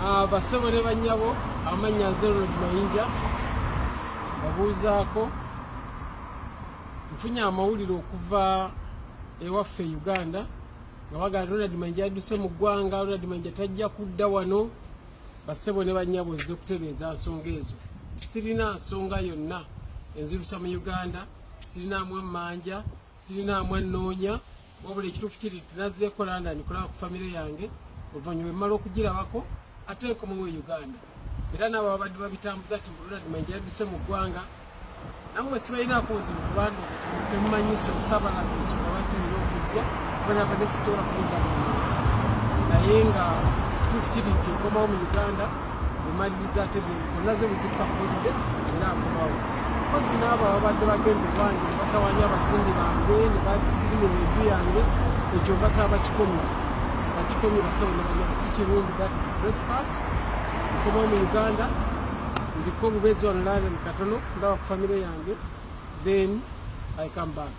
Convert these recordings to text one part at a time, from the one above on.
Basebo ne bannyabo, amannya nze Ronald Mayinja, babuuzaako. Nfunye amawulire okuva ewaffe e Uganda nga bagamba Ronald Mayinja yadduse mu ggwanga, Ronald Mayinja tajja kudda wano. Basebo ne bannyabo, nze kutereeza nsonga ezo. Sirina nsonga yonna enzirusa mu Uganda, sirinaamu emmanja, sirinaamu annoonya, wabula ekituufu kiri nti nazzeeko London kulaba ku famire yange. Oluvannyuma bwe mmala okugirabako, ate nkomewo e Uganda. Era n'abo babadde babitambuza nti Ronald Mayinja yadduse mu ggwanga, nammwe sibalinaako buzibu, kubandooza temumanyi nsonga, saabalaza ensonga lwaki nina okujja, kuba nabadde sisobola kudda mu muntu. Naye nga kituufu kiri nti nkomawo mu Uganda bwemaliriza ate byenaze buzituka holiday, era nkomawo. Mpozi n'abo ababadde bagenda ewange ne batawanya abazimbi bange ne bafirimira enju yange, ekyo mbasaba bakikomye, bakikomye, basebo ne bannyabo, si kirungi, that is trespass. Nkomawo mu Uganda, ndiko obubeezi wano London katono kulaba ku famire yange, then I come back.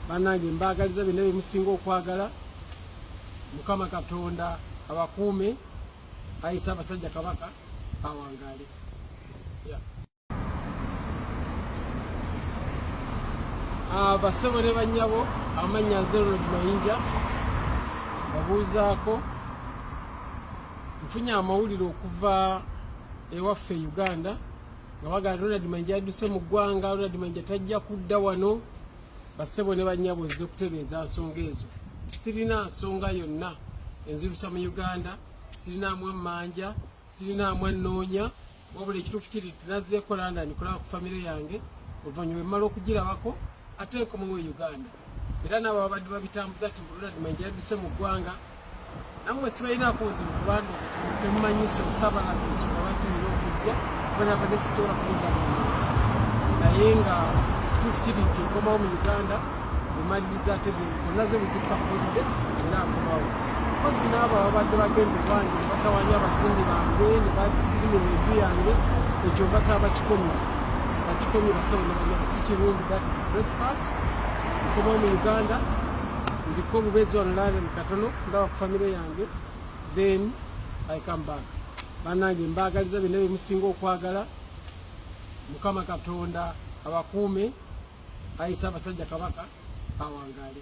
Bannange, mbaagaliza byonna bye musinga okwagala. Mukama Katonda abakuume. Ayi Ssaabasajja Kabaka awangaale, yeah. Basebo ne bannyabo, amannya nze Ronald Mayinja, babuuzaako. Nfunye amawulire okuva ewaffe e Uganda nga bagamba Ronald Mayinja yadduse mu ggwanga, Ronald Mayinja tajja kudda wano. Basebo ne bannyabo, nze kutereeza nsonga ezo. Sirina nsonga yonna enzirusa mu Uganda, sirinaamu emmanja, sirinaamu annoonya, wabula ekituufu kiri nti nazzeeko London kulaba ku famire yange. Oluvannyuma bwe mmala okugirabako, ate nkomewo e Uganda. Era n'abo babadde babitambuza nti Ronald Mayinja yadduse mu ggwanga, nammwe sibalinaako buzibu, kubandooza temumanyi nsonga, saabalaza ensonga lwaki nina okujja, kuba nabadde sisobola kudda mu muntu. Naye nga kituufu kiri nti nkomawo mu Uganda bwemaliriza ate byenaze buzituka holiday, era nkomawo. Mpozi n'abo ababadde bagenda ewange ne batawanya abazimbi bange ne bafirimira enju yange, ekyo mbasaba bakikomye, bakikomye, basebo ne bannyabo, si kirungi, that is trespass. Nkomawo mu Uganda, ndiko obubeezi wano London katono kulaba ku famire yange, then I come back. Bannange, mbaagaliza byonna bye musinga okwagala. Mukama Katonda abakuume. Ayi Ssaabasajja Kabaka awangaale.